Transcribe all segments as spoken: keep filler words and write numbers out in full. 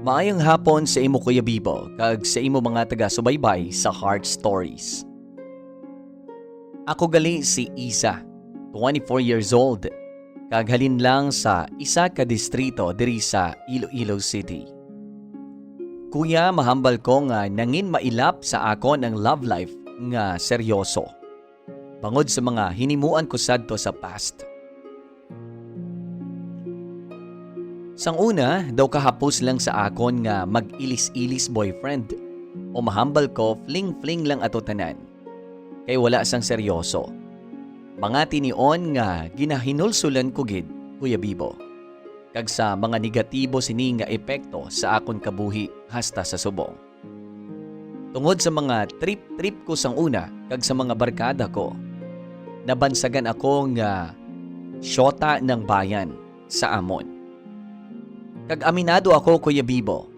Maayong hapon sa imo, Kuya Bibo, kag sa imo mga taga-subaybay sa Heart Stories. Ako gali si Isa, twenty-four years old, kag halin lang sa isa ka distrito diri sa Iloilo City. Kuya, mahambal ko nga nangin mailap sa akon ang love life nga seryoso, bangod sa mga hinimuan ko sadto sa past. Sang una, daw kahapos lang sa akon nga mag-ilis-ilis boyfriend, o mahambal ko, fling-fling lang ato tanan, kay wala sang seryoso. Mga tinion nga ginahinulsulan ko gid, Kuya Bibo, kag sa mga negatibo sini nga epekto sa akon kabuhi hasta sa subong. Tungod sa mga trip-trip ko sang una kag sa mga barkada ko, nabansagan ako nga syota ng bayan sa amon. Kag aminado ako, Kuya Bibo,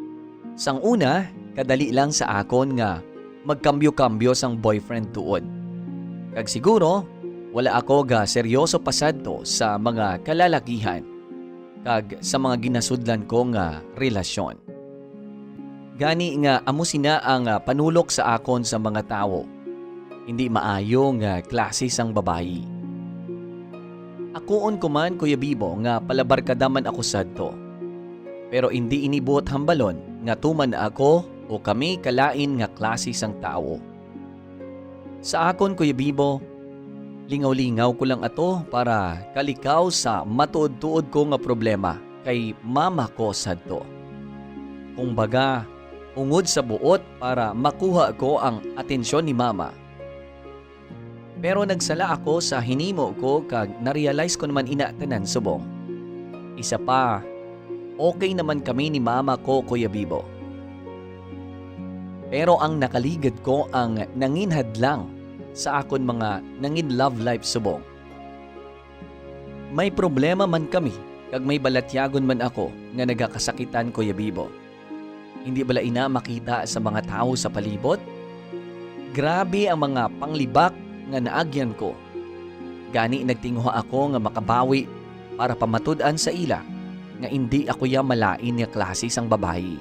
sang una, kadali lang sa akon nga magkambyo-kambyo sang boyfriend tuod. Kag siguro, wala ako ga seryoso pa sadto sa mga kalalakihan kag sa mga ginasudlan ko nga relasyon. Gani nga amo sina ang, ah, panulok sa akon sa mga tawo, hindi maayo nga klase sang babayi. Akuon ko man, Kuya Bibo, nga palabarkada man ako sadto. Pero indi ini buot hambalon nga tuman ako o kami kalain nga klase sang tawo. Sa akon, Kuya Bibo, lingaw-lingaw ko lang ato para kalikaw sa matuod-tuod ko nga problema kay mama ko sadto. Kung baga, ungod sa buot para makuha ko ang atensyon ni mama. Pero nagsala ako sa hinimo ko kag na-realize ko naman ina tanan subong. Isa pa, okay naman kami ni mama ko, Kuya Bibo. Pero ang nakaligad ko ang nangin hadlang sa akon mga nangin love life subong. May problema man kami kag may balatyagon man ako nga nagakasakitan, Kuya Bibo. Hindi bala ina makita sa mga tawo sa palibot? Grabe ang mga panglibak nga naagyan ko. Gani nagtinguha ako nga makabawi para pamatud-an sa ila nga indi ako ya malain nga klase sang babayi.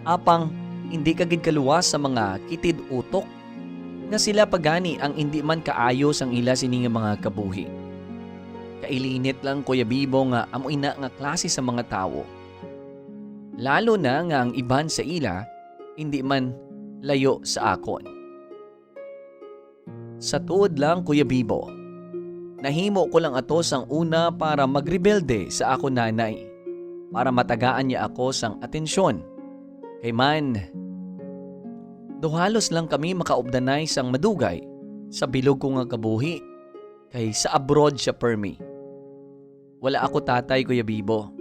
Apang indi ka gid kaluwas sa mga kitid utok nga sila pa gani ang indi man kaayo sang ila sini nga mga kabuhi. Kailinit lang, Kuya Bibo, nga amo ina nga klase sa mga tawo. Lalo na nga ang iban sa ila indi man layo sa akon. Sa tuod lang, Kuya Bibo, nahimo ko lang ato sang una para magrebelde sa akon nanay, para matagaan niya ako sang atensyon. Kay man, daw halos lang kami makaupdanay sang madugay sa bilog ko nga kabuhi, kay sa abroad siya permi. Wala ako tatay, Kuya Bibo,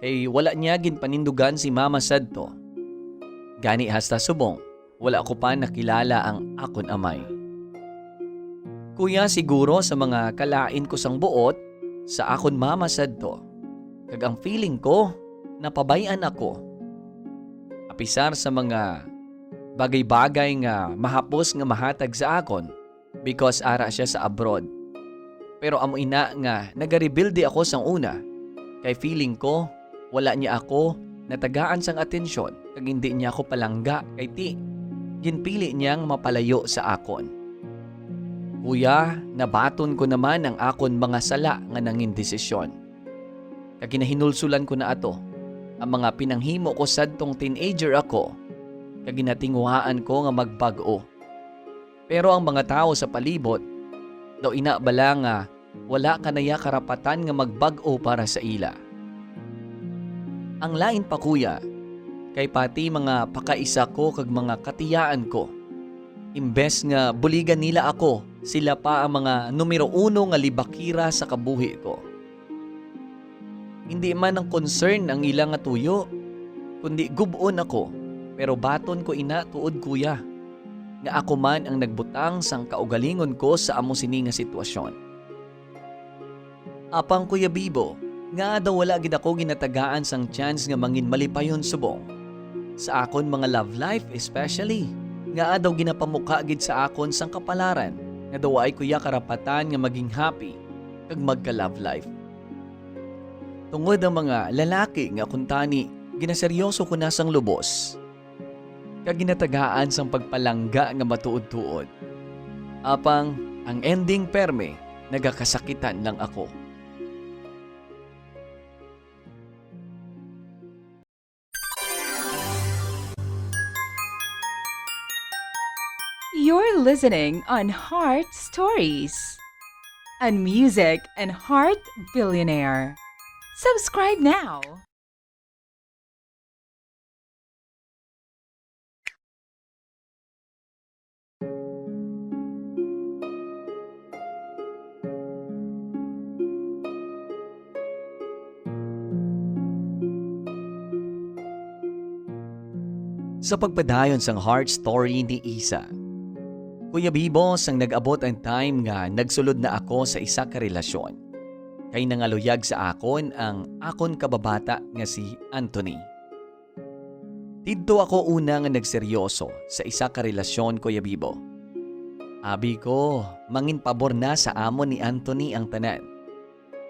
kay wala niya ginpanindugan si mama sadto. Gani hasta subong, wala ko pa nakilala ang akon amay. Kuya, siguro sa mga kalain ko sang buot sa akon mama sadto, kag ang feeling ko, napabay-an ako. Apisar sa mga bagay-bagay nga mahapos nga mahatag sa akon, because ara sia sa abroad. Pero amo ina nga nagarebelde ako sang una, kay feeling ko wala niya ako natagaan sang atensyon kag indi niya ako palangga, kay ti, ginpili niya nga mapalayo sa akon. Kuya, nabaton ko naman ang akon mga sala nga nangin desisyon. Kag ginahinulsulan ko na ato ang mga pinanghimo ko sadtong teenager ako, kag ginatinguhaan ko nga magbag-o. Pero ang mga tawo sa palibot, daw ina bala nga wala ka na ya karapatan nga magbag-o para sa ila. Ang lain pa, kuya, kay pati mga pakaisa ko kag mga katiyaan ko, imbes nga buligan nila ako, sila pa ang mga numero uno nga libakira sa kabuhi ko. Hindi man ang concern ang ila nga tuyo, kundi gub-on ako, pero baton ko ina tuod, kuya, nga ako man ang nagbutang sang kaugalingon ko sa amo sini nga sitwasyon. Apang, Kuya Bibo, ngaa daw wala gid ako ginatagaan sang chance nga mangin malipayon subong? Sa akon mga love life especially, ngaa daw ginapamukha gid sa akon sang kapalaran nga daw waay ko ya karapatan nga maging happy kag magka-love life? Tungod ang mga lalaki nga kuntani ginaseryoso ko na sang lubos, kag ginatagaan sang pagpalangga nga matuod-tuod. Apang ang ending perme nagakasakitan lang ako. You're listening on Heart Stories, a music and heart billionaire. Subscribe now. Sa pagpadayon sang heart story ni Isa, Kuya Bibo, sang nag-abot ang time nga nagsulod na ako sa isa ka relasyon, kay nangaluyag sa akon ang akon kababata nga si Anthony. Didto ako una nga nagseryoso sa isa ka relasyon, Kuya Bibo. Abi ko, manginpabor na sa amon ni Anthony ang tanan.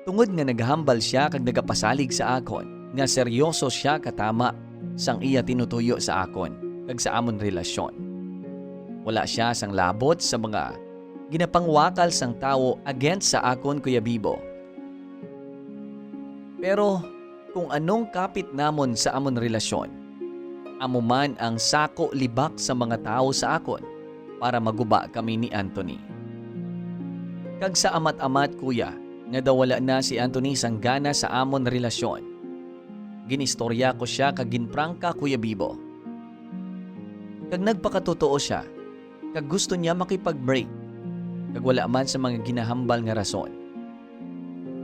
Tungod nga nagahambal sia kag nagapasalig sa akon nga seryoso sia katama sang iya tinutuyo sa akon kag sa amon relasyon. Wala sia sang labot sa mga ginapangwakal sang tawo against sa akon, Kuya Bibo. Pero kung anong kapit namon sa amon relasyon, amo man ang sako libak sa mga tawo sa akon para maguba kami ni Anthony. Kag sa amat-amat, kuya, nga daw wala na si Anthony sang gana sa amon relasyon. Ginistorya ko sia kag ginprangka, Kuya Bibo. Kag nagpakatotoo sia, kag gusto niya makipag-break, kag wala man sa mga ginahambal nga rason.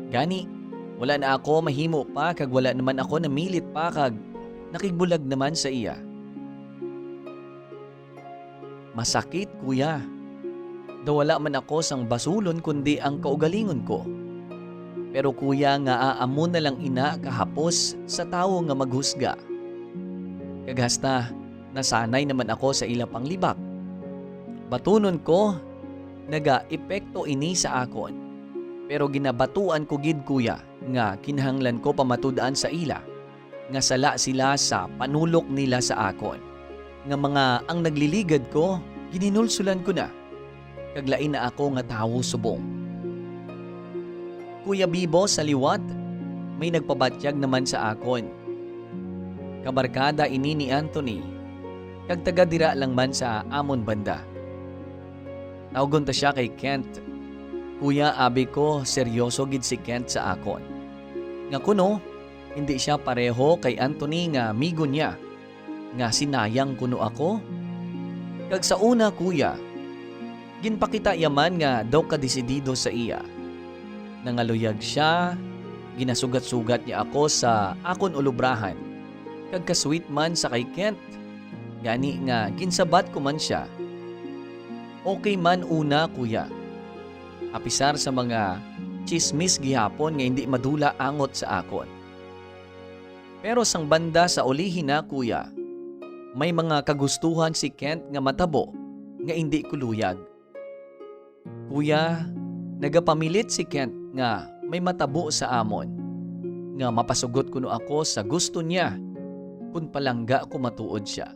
Gani, wala na ako mahimo pa kag wala naman ako namilit pa kag nakigbulag naman sa iya. Masakit, kuya. Daw wala man ako sang basulon kundi ang kaugalingon ko. Pero kuya, ngaa amo na lang ina kahapos sa tawo nga maghusga? Kag hasta nasanay naman ako sa ila panglibak. Batunon ko, naga-epekto ini sa akon. Pero ginabatuan ko gid, kuya, nga kinahanglan ko pamatud-an sa ila nga sala sila sa panulok nila sa akon, nga mga ang nagliligad ko, ginhinulsulan ko na, kag lain na ako nga tawo subong. Kuya Bibo, sa liwat, may nagpabatyag naman sa akon. Kabarkada ini ni Anthony, kag taga dira lang man sa amon banda. Tawgon ta sia kay Kent. Kuya, abi ko, seryoso gid si Kent sa akon. Nga kuno, hindi sia pareho kay Anthony nga amigo niya, nga sinayang kuno ako? Kag sa una, kuya, ginpakita iya man nga daw kadesidido sa iya. Nangaluyag sia, ginasugat-sugat niya ako sa akon ulubrahan, kag ka-sweet man sa kay Kent. Gani nga ginsabat ko man sia. Okay man una, kuya. Apisar sa mga chismis gihapon nga indi madula angot sa akon. Pero sang banda sa ulihi na, kuya, may mga kagustuhan si Kent nga matabo nga indi ko luyag. Kuya, nagapamilit si Kent nga may matabo sa amon, nga mapasugot kuno ako sa gusto niya kon palangga ko matuod sia.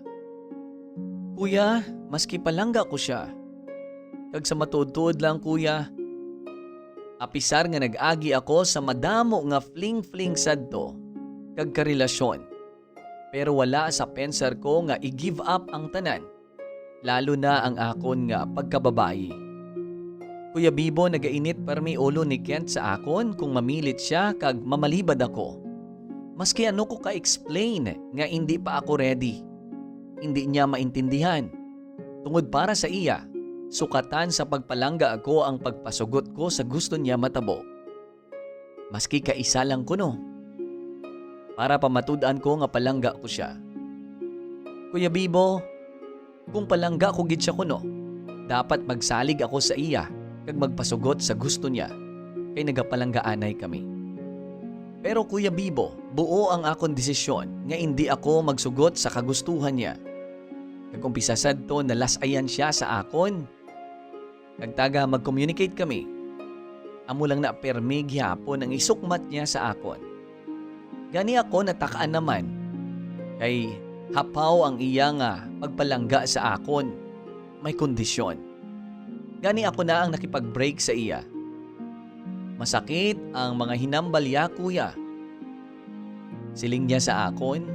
Kuya, maski palangga ko sia, kag sa matuod-tuod lang, kuya, apisar nga nag-agi ako sa madamo nga fling-fling sadto kag karelasyon, pero wala sa pensar ko nga i-give up ang tanan, lalo na ang akon nga pagkababayi. Kuya Bibo, nagainit parmi ulo ni Kent sa akon kung mamilit sia kag mamalibad ako. Maski ano ko ka-explain nga indi pa ako ready, indi niya maintindihan. Tungod para sa iya, sukatan sa pagpalangga ako ang pagpasugot ko sa gusto niya matabo. Maski kaisa lang kuno, para pamatud-an ko nga palangga ko sia. Kuya Bibo, kung palangga ko gid sia kuno, dapat magsalig ako sa iya kag magpasugot sa gusto niya, kay nagapalanggaanay kami. Pero, Kuya Bibo, buo ang akon desisyon nga indi ako magsugot sa kagustuhan niya. Kag umpisa sadto, nalas-ayan sia sa akon. Kag taga mag-communicate kami. Amo lang na permi gihapon ang isukmat niya sa akon. Gani ako natak-an naman. Kay hapaw ang iya nga pagpalangga sa akon, may kondisyon. Gani ako na ang nakipag-break sa iya. Masakit ang mga hinambal ya, kuya. Siling niya sa akon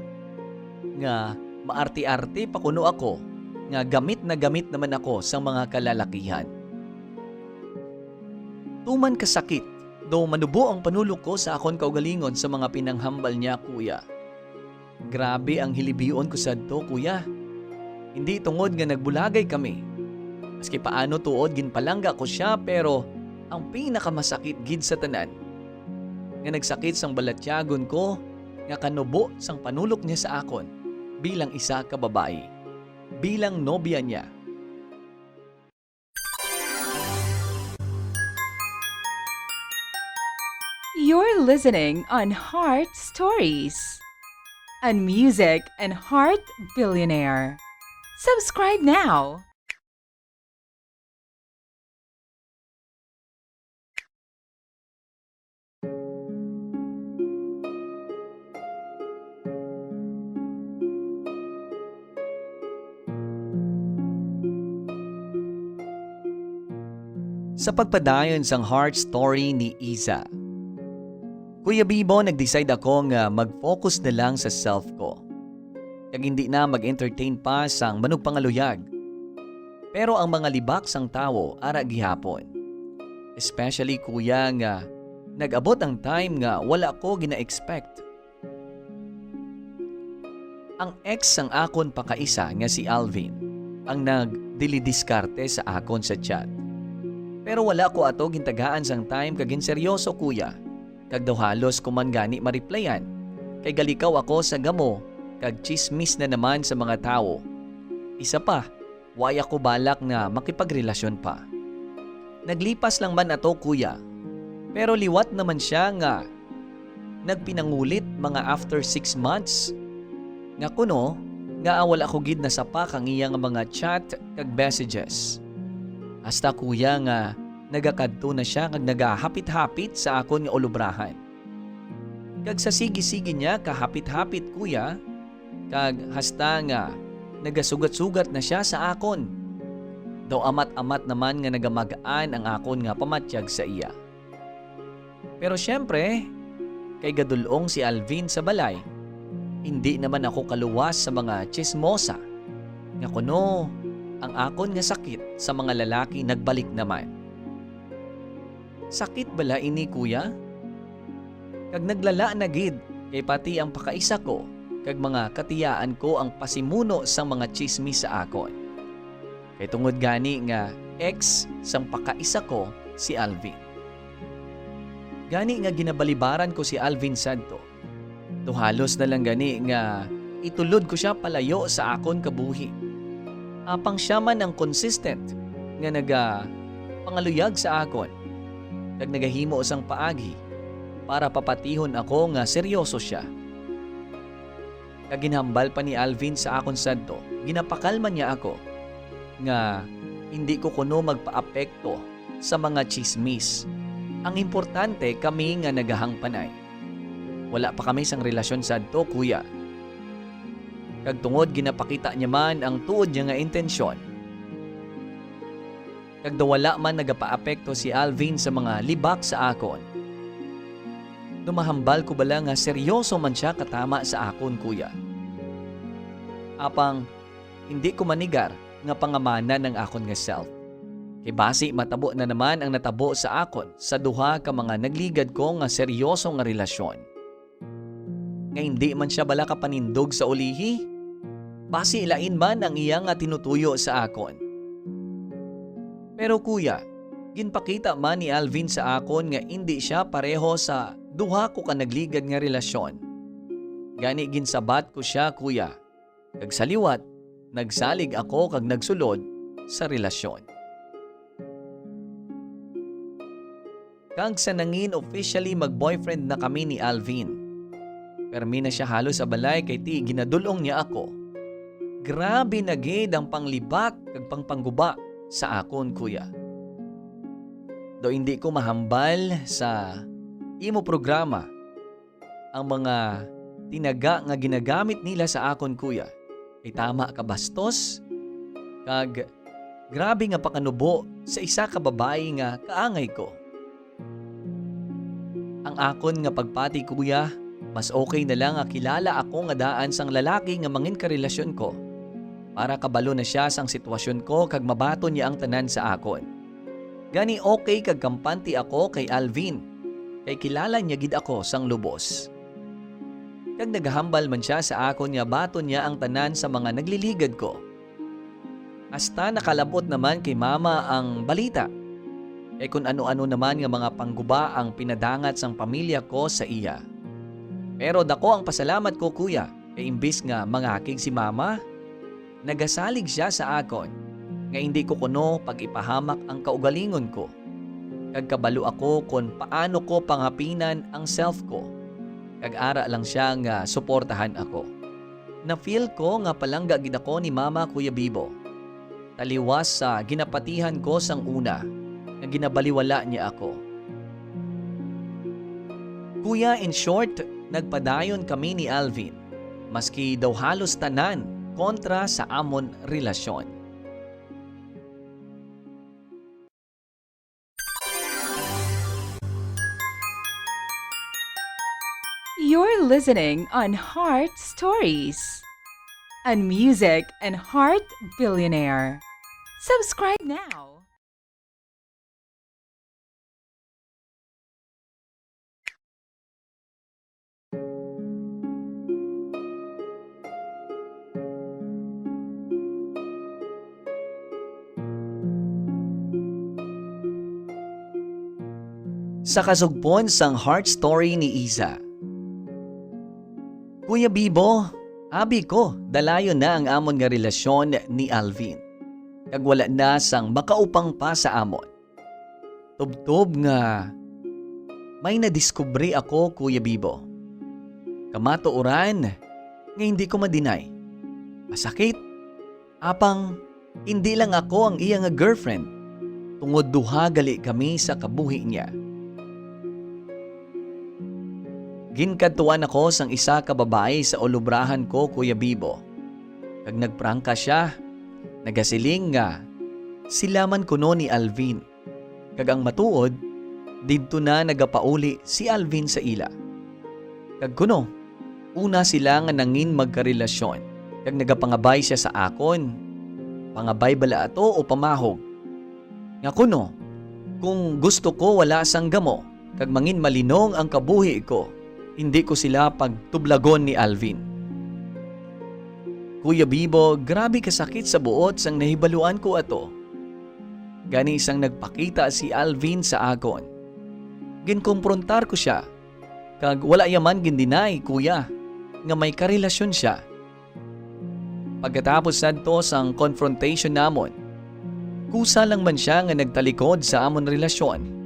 nga maarte-arte pa kuno ako, nga gamit na gamit naman ako sa mga kalalakihan. Tuman kasakit, do manubo ang panulok ko sa akon kaugalingon sa mga pinanghambal niya, kuya. Grabe ang hilibion ko sadto, kuya. Hindi tungod nga nagbulagay kami. Maski paano tuod ginpalangga ko siya, pero ang pinakamasakit gid sa tanan, nga nagsakit sang balatyagon ko nga kanubo sang panulok niya sa akon bilang isa ka babayi, bilang nobya niya. You're listening on Heart Stories, a music and heart billionaire. Subscribe now. Sa pagpadayon sang heart story ni Iza, Kuya Bibo, nag-decide ako nga mag-focus na lang sa self ko, kag hindi na mag-entertain pa sang manugpangaluyag. Pero ang mga libak sang tawo ara gihapon. Especially, kuya, nga nag-abot ang time nga wala ko gina-expect. Ang ex sang akon pakaisa nga si Alvin ang nagdilidiskarte sa akon sa chat. Pero wala ko ato gintagaan sang time kag ginseryoso, kuya, kag daw halos ko man gani ma-replyan, kay galikaw ako sa gamo kag tsismis na naman sa mga tawo. Isa pa, way ako balak nga makipagrelasyon pa. Naglipas lang man ato, kuya, pero liwat naman siya nga nagpinangulit mga after six months. Nga kuno, nga wala ko gid nasapak ang iya nga mga chat kag messages. Hasta, kuya, nga nagakadto na siya kag nagahapit-hapit sa akon nga ulobrahan. Kag sa sige-sige niya kahapit-hapit, kuya, kag hasta nga nagasugat-sugat na siya sa akon. Daw amat-amat naman nga nagamag-an ang akon nga pamatyag sa iya. Pero siyempre, kay gadul-ong si Alvin sa balay, indi naman ako kaluwas sa mga tsismosa, nga kuno ang akon nga sakit sa mga lalaki nagbalik naman. Sakit bala ini, kuya? Kag naglala na gid, kay pati ang pakaisa ko kag mga katiyaan ko ang pasimuno sang mga tsismis sa akon. Kay tungod gani nga ex sang pakaisa ko si Alvin. Gani nga ginabalibaran ko si Alvin sadto. Daw halos na lang gani nga itulod ko sia palayo sa akon kabuhi. Apang sia man ang consistent nga nagapangaluyag sa akon kag nagahimo sang paagi para papatihon ako nga seryoso sia. Kag ginhambal pa ni Alvin sa akon sadto, ginapakalma niya ako nga indi ko kuno magpaapekto sa mga tsismis. Ang importante, kami nga nagahangpanay. Wala pa kami sang relasyon sadto, kuya. Kag tungod ginapakita niya man ang tuod niya nga intensyon, kag daw wala man nagapaapekto si Alvin sa mga libak sa akon, daw mahambal ko bala nga seryoso man sia katama sa akon, kuya. Apang hindi ko manigar nga pangamanan ang akon nga self. Kay basi matabo na naman ang natabo sa akon sa duha ka mga nagligad ko nga seryoso nga relasyon. Nga indi man sia bala kapanindog sa ulihi, basi lain man ang iya nga tinutuyo sa akon. Pero, kuya, ginpakita man ni Alvin sa akon nga indi sia pareho sa duha ko ka nagligad nga relasyon. Gani ginsabat ko sia, kuya, kag sa liwat, nagsalig ako kag nagsulod sa relasyon. Kag sa nangin officially mag-boyfriend na kami ni Alvin, permi na sia halos sa balay kay ti ginadul-ong niya ako. Grabe na gid ang panglibak kag pangpangguba sa akon, kuya. Daw indi ko mahambal sa imo programa ang mga tinaga nga ginagamit nila sa akon, kuya, kay tama ka bastos, kag grabe nga pakanubo sa isa ka babayi nga kaangay ko. Ang akon nga pagpati, kuya, mas okay na lang nga kilala ako nga daan sang lalaki nga mangin karelasyon ko, para kabalo na sia sang sitwasyon ko kag mabaton niya ang tanan sa akon. Gani okay kag kampante ako kay Alvin, kay kilala niya gid ako sang lubos. Kag nagahambal man sia sa akon nga baton niya ang tanan sa mga nagliligad ko. Hasta nakalab-ot naman kay mama ang balita, kay kun ano-ano naman nga mga pangguba ang pinadangat sang pamilya ko sa iya. Pero dako ang pasalamat ko, kuya, kay imbis nga mangakig si mama, nagasalig sia sa akon nga indi ko kuno pag-ipahamak ang kaugalingon ko, kag kabalo ako kon paano ko pangapinan ang self ko, kag ara lang sia nga suportahan ako. Na-feel ko nga palangga gid ako ni Mama, Kuya Bibo, taliwas sa ginapatihan ko sang una nga ginabaliwala niya ako. Kuya, in short, nagpadayon kami ni Alvin, maski daw halos tanan kontra sa amon relasyon. You're listening on Heart Stories, a music and heart billionaire. Subscribe now. Sa kasugpon sang Heart Story ni Iza. Kuya Bibo, abi ko, dalayon na ang amon nga relasyon ni Alvin, kag wala na sang makaupang pa sa amon. Tubtob nga may nadiskubre ako, Kuya Bibo. Kamatuoran nga hindi ko ma-deny. Masakit, apang indi lang ako ang iya nga girlfriend, tungod duha gali kami sa kabuhi niya. Ginkadtuan ako sang isa ka babayi sa ulubrahan ko, Kuya Bibo, kag nagprangka sia. Nagasiling nga sila man kuno ni Alvin, kag ang matuod, didto na nagapauli si Alvin sa ila. Kag kuno, una sila nga nangin magkarelasyon, kag nagapangabay sia sa akon, pangabay bala ato o pamahog, nga kuno, kung gusto ko wala sang gamo, kag mangin malinong ang kabuhi ko, indi ko sila pagtublagon ni Alvin. Kuya Bibo, grabe kasakit sa buot sang nahibaluan ko ato. Gani sang nagpakita si Alvin sa akon, ginkomprontar ko sia, kag wala ya man gin-deny, kuya, nga may karelasyon sia. Pagkatapos sadto sang confrontation namon, kusa lang man sia nga nagtalikod sa amon relasyon.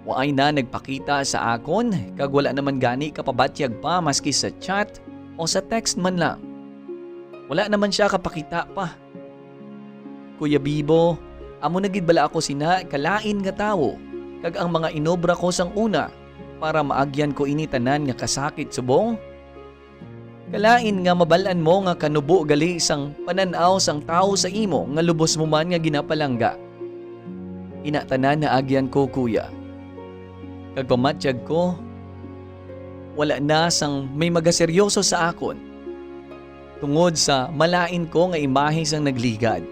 Waay na nagpakita sa akon, kag wala naman gani kapabatyag pa maski sa chat o sa text man lang. Wala naman sia kapakita pa. Kuya Bibo, amo na gid bala ako sina kalain nga tawo, kag ang mga inobra ko sang una para maagyan ko ini tanan nga kasakit subong? Kalain nga mabal-an mo nga kanubo gali sang panan-aw sang tawo sa imo nga lubos mo man nga ginapalangga. Ina tanan naagyan ko, kuya. Kag pamatyag ko, wala na sang may magaseryoso sa akon, tungod sa malain ko nga imahe sang nagligad.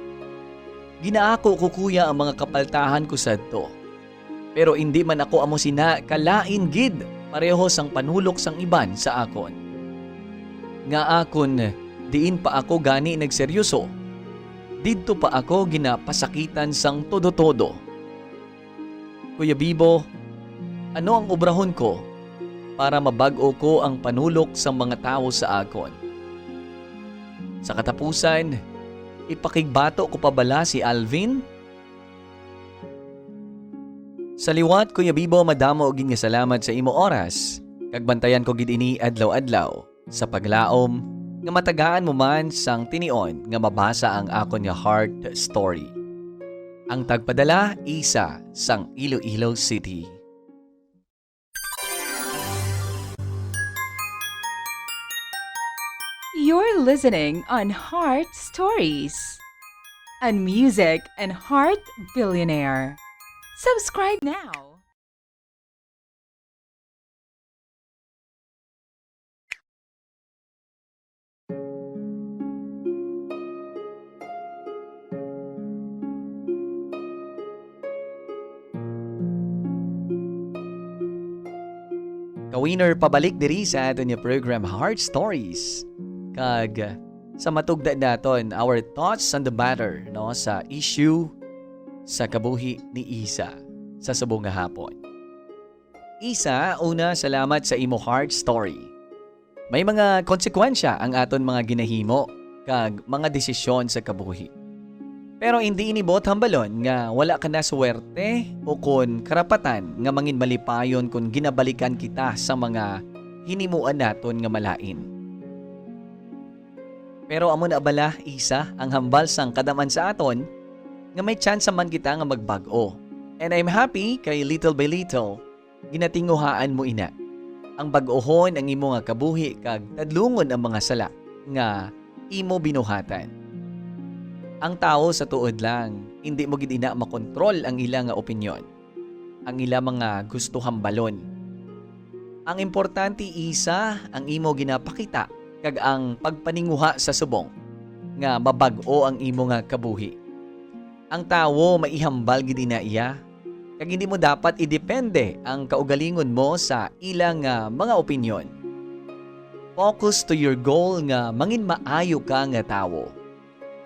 Ginaako ko, kuya, ang mga kapaltahan ko sadto. Pero indi man ako amo sina kalain gid pareho sang panulok sang iban sa akon. Nga akon diin pa ako gani nagseryoso, didto pa ako ginapasakitan sang todo-todo. Kuya Bibo, ano ang obrahon ko para mabag-o ko ang panulok sang mga tawo sa akon? Sa katapusan, ipakigbato ko pa bala si Alvin? Sa liwat, Kuya Bibo, madamo gid nga salamat sa imo oras, kag bantayan ko gid ini adlaw-adlaw sa paglaom nga matagaan mo man sang tinion nga mabasa ang akon nga heart story. Ang tagpadala, Isa sang Iloilo City. Listening on Heart Stories, a music and heart billionaire. Subscribe now. Ka-winner, pabalik diri sa aton nga program, Heart Stories. Kag sa matugda naton, our thoughts on the matter, no, sa issue sa kabuhi ni Isa sa subong nga hapon. Isa, una, salamat sa imo heart story. May mga konsekwensya ang aton mga ginahimo kag mga desisyon sa kabuhi. Pero indi ini buot hambalon nga wala ka na suwerte o kon karapatan nga mangin malipayon kon ginabalikan kita sa mga hinimuan naton nga malain. Pero amo na bala, Isa, ang hambal sang kadam-an sa aton nga may tsansa man kita nga magbag-o. And I'm happy kay little by little, ginatinguhaan mo ina. Ang bag-ohon ang imo nga kabuhi kag tadlungon ang mga sala nga imo binuhatan. Ang tawo sa tuod lang, indi mo gid ina makontrol ang ila nga opinyon, ang ila mga gusto hambalon. Ang importante, Isa, ang imo ginapakita kag ang pagpaninguha sa subong nga mabag-o ang imo nga kabuhi. Ang tawo maihambal gid ina iya, kag hindi mo dapat idepende ang kaugalingon mo sa ila nga mga opinyon. Focus to your goal nga mangin maayo ka nga tawo.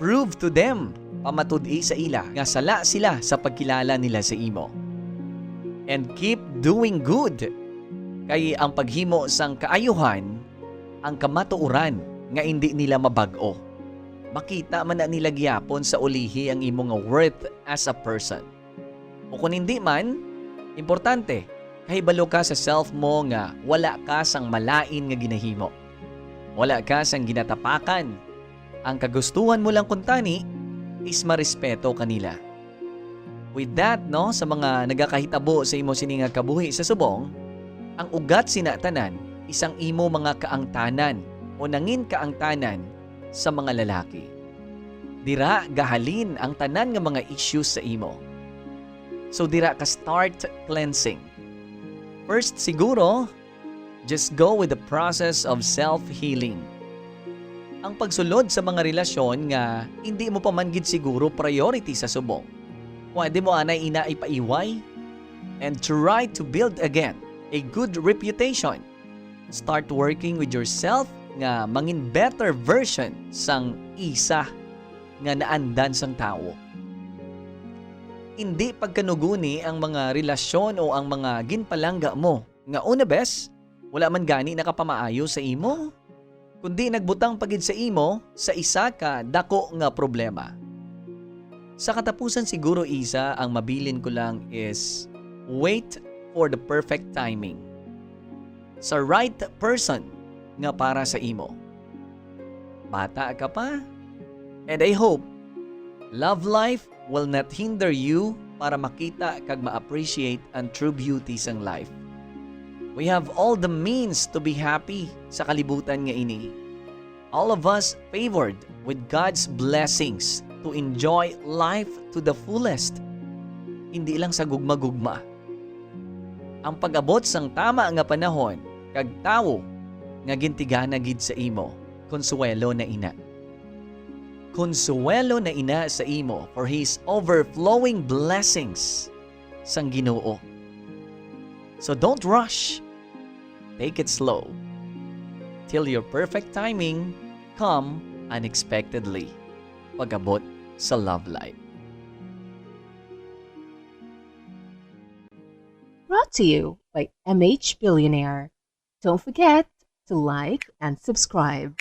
Prove to them, pamatud-i sa ila, nga sala sila sa pagkilala nila sa imo. And keep doing good, kay ang paghimo sang kaayuhan ang kamatuoran nga indi nila mabag-o. Makita man na nila gihapon sa ulihi ang imo nga worth as a person. O kon indi man, importante, kahibalo ka sa self mo nga wala ka sang malain nga ginahimo. Wala ka sang ginatapakan. Ang kagustuhan mo lang kuntani is marespeto ka nila. With that, no, sa mga nagakahitabo sa imo sini nga kabuhi sa subong, ang ugat sina tanan is ang imo mga kaangtanan o nangin kaangtanan sa mga lalaki. Dira gahalin ang tanan nga mga issues sa imo. So dira ka start cleansing. First siguro, just go with the process of self-healing. Ang pagsulod sa mga relasyon nga hindi mo pa man gid siguro priority sa subong, pwede mo anay ina ipaiway and try to build again a good reputation. Start working with yourself nga mangin better version sang Isa nga naandan sang tawo. Indi pagkanugoni ang mga relasyon o ang mga ginpalangga mo nga una bes, wala man gani nakapamaayo sa imo, kundi nagbutang pa gid sa imo sa isa ka dako nga problema. Sa katapusan siguro, Isa, ang mabilin ko lang is wait for the perfect timing sa right person nga para sa imo. Bata ka pa, and I hope love life will not hinder you para makita kag ma-appreciate ang true beauty sang life. We have all the means to be happy sa kalibutan nga ini. All of us favored with God's blessings to enjoy life to the fullest. Hindi lang sa gugma-gugma. Ang pag-abot sang tama nga panahon kag tawo nga gintigana gid sa imo, konsuwelo na ina. Konsuwelo na ina sa imo for His overflowing blessings sang Ginoo. So don't rush. Take it slow. Till your perfect timing come unexpectedly. Pag-abot sa love life. Brought to you by M H Billionaire. Don't forget to like and subscribe.